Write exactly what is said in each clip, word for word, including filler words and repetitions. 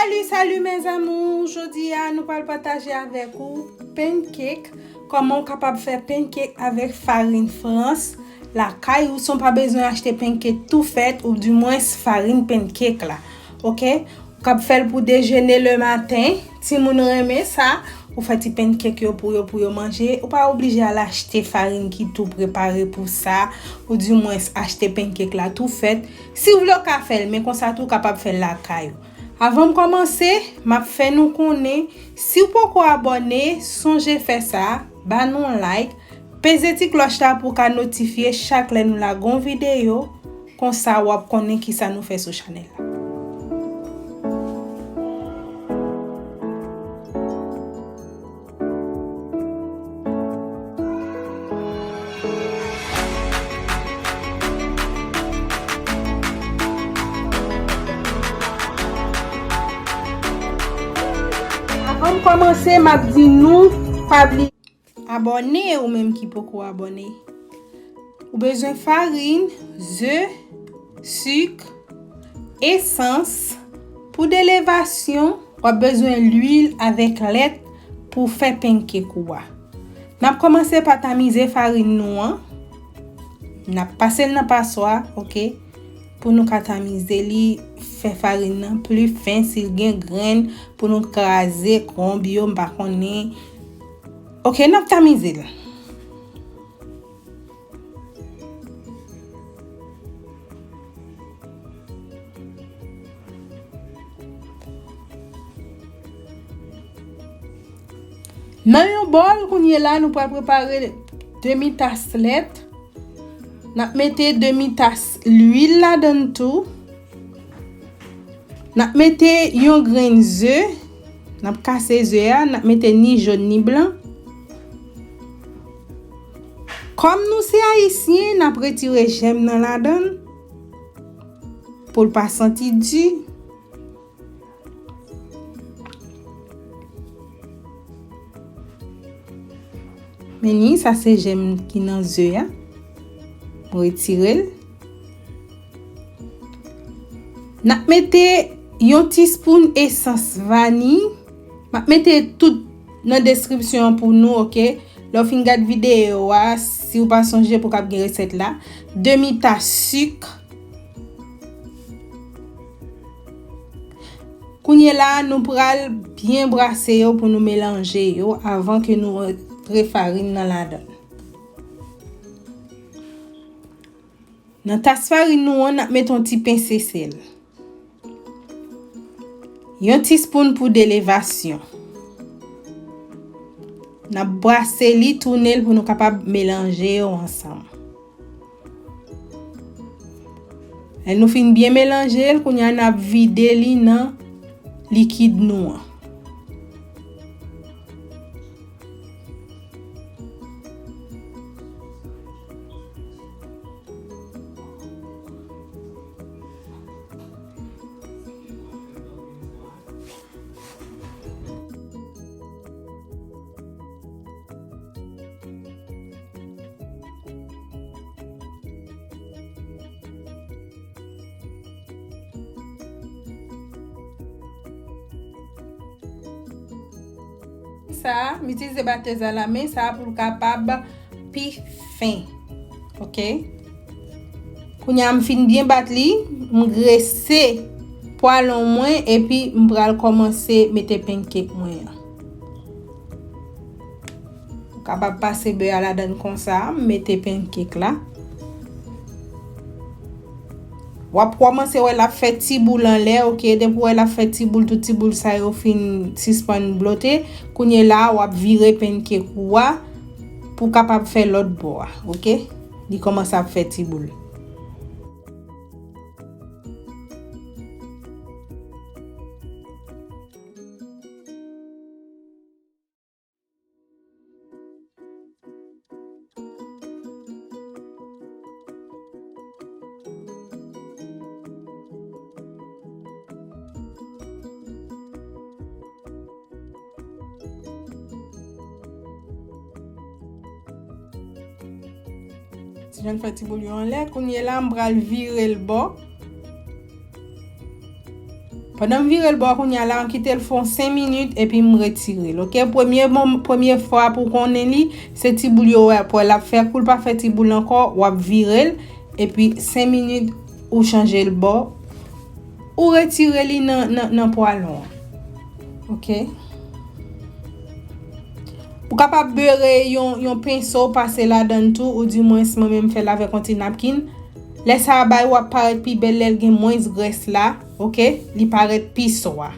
Salut, salut mes amours! Jodi a nou pral pataje avèk ou pancake. Kòman ou kapab fè pancake avèk farin Frans lakay ou san pa bezwen achte pancake tou fèt ou dimwens farin pancake la. Oke? Ou kab fè l pou dejene le maten. Timoun renmen sa. Ou fè ti pancake yo pou yo pou yo manje. Ou pa oblije al achte farin ki tou prepare pou sa. Ou dimwens achte pancake la tou fèt. Si w vle w ka fè l, men konsa tou ou kapab fè l lakay ou. Avan m kòmanse, m ap fè nou konnen, si w poko abòne, sonje fè sa, ba nou yon like, peze ti klòch la pou w ka notifye chak lè nou lage yon videyo, konsa w ap konnen kisa nou fè sou chanèl la. Avan m kòmanse, m ap di nou, pa bliye abòne ou menm ki poko abòne. Ou bezwen farin, ze, sik, esans, poud elevasyon, w ap bezwen lwil avèk lèt pou fè pancake ou a. N ap kòmanse pa tamize farin nou an. N ap pase l nan paswa, oke? Pou nou ka tamize li, fè farin nan pli fen, si l gen grenn, pou nou kraze konb yo, m pa konnen. Oke, n ap tamize l. Nan yon bòl, kounye la, nou pral prepare demi tas lèt. N ap mete demi tas lwil ladan l tou. N ap mete yon grenn ze. N ap kase ze a, n ap mete ni jòn ni blan. Kòm nou se ayisyen, n ap retire jèm nan ladan l pou l pa santi di. Men ni, sa se jèm ki nan ze a. Mwen retire l. N ap mete yon tispoun esans vaniy. M ap mete tout nan deskripsyon an pou nou, oke? Lè w fin gad videyo a, si w pa sonje pou w kab gen resèt la, demi tas sik. Kounye la, nou pral byen brase yo pou nou melanje yo avan ke nou rantre farin nan ladan l. Nan tas farin nou an, n ap mete yon ti pense sèl. Yon tispoun poud elevasyon. N ap brase li, tounen l pou nou kapab melanje yo ansanm. Lè nou fin byen melanje l, kounye a n ap vide li nan likid nou an. Sa a, m itilize batèz alamen sa a pou l kapab pi fen. Oke? Kounye a m fin byen bat li, m grese pwalon mwen epi m pral kòmanse mete pancake mwen an. Ou kapab pase bè a ladan l konsa, m mete pancake la. W ap kòmanse wè l ap fè ti boul anlè, oke? Depi w wè l ap fè ti boul, tout ti boul sa yo fin sispann blote. Kounye la, w ap vire pancake ou a pou w kapab fè lòt bò a, oke? Li kòmanse ap fè ti boul. Ti jan fè ti boul yo anlè, kounye la m pral vire l bò. Pandan m vire l bò kounye a la, m kite l fè yon senk minit epi m retire l, oke? Premye, bon, premye fwa pou konnen li, se ti boul yo w ap wè l ap fè. Kou l pa fè ti boul ankò, w ap vire l, epi senk minit, ou chanje l bò, ou retire li nan, nan, nan pwalon an. Oke? Ou kapab bere yon, yon penso, pase ladan l tou, oudimwens mwen menm m fè l avèk yon ti napkin. Lè sa a bay w ap parèt pi bèl lè l gen mwens grès la, oke? Li parèt pi swa.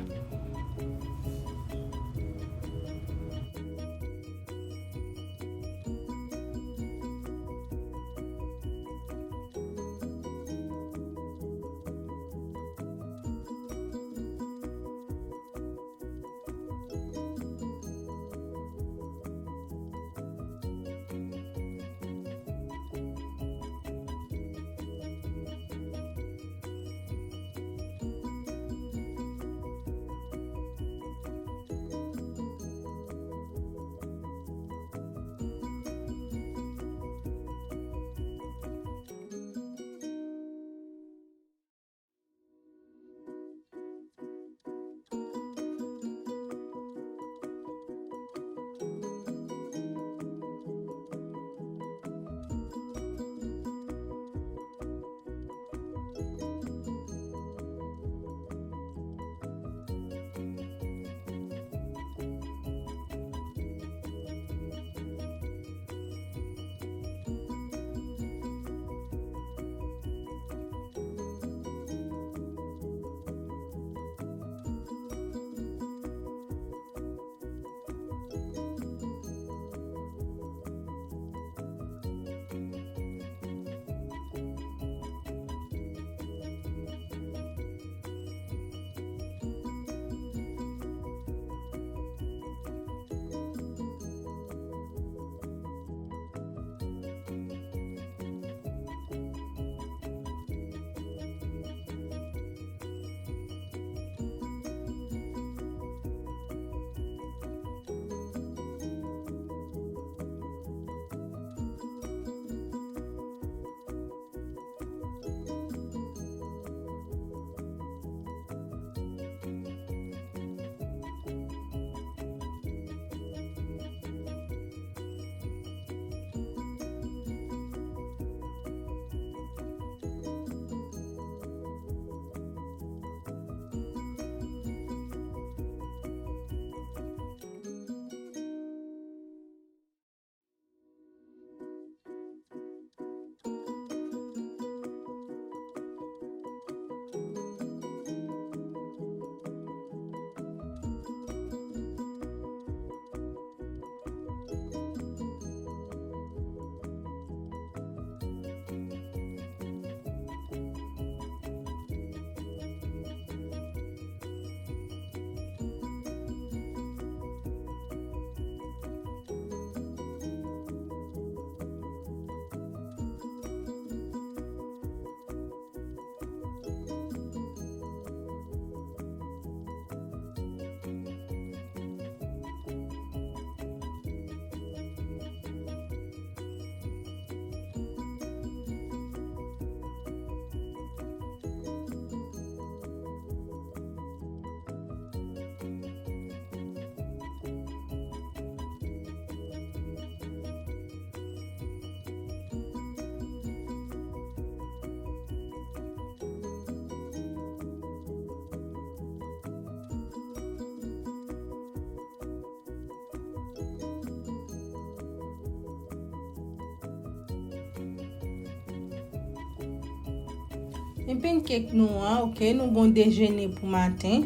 Men pancake nou an, oke, nou gon dejene pou maten.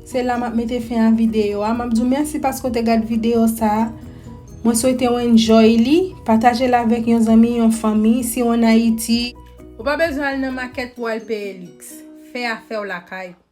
Se la m ap mete fen a videyo a. M ap di w mèsi paske w te gad videyo sa a. Mwen swete w enjoy li. Pataje l avèk yon zanmi, yon fanmi. Si w ann Ayiti, ou pa bezwen al nan makèt pou al peye liks. Fè afè w lakay ou.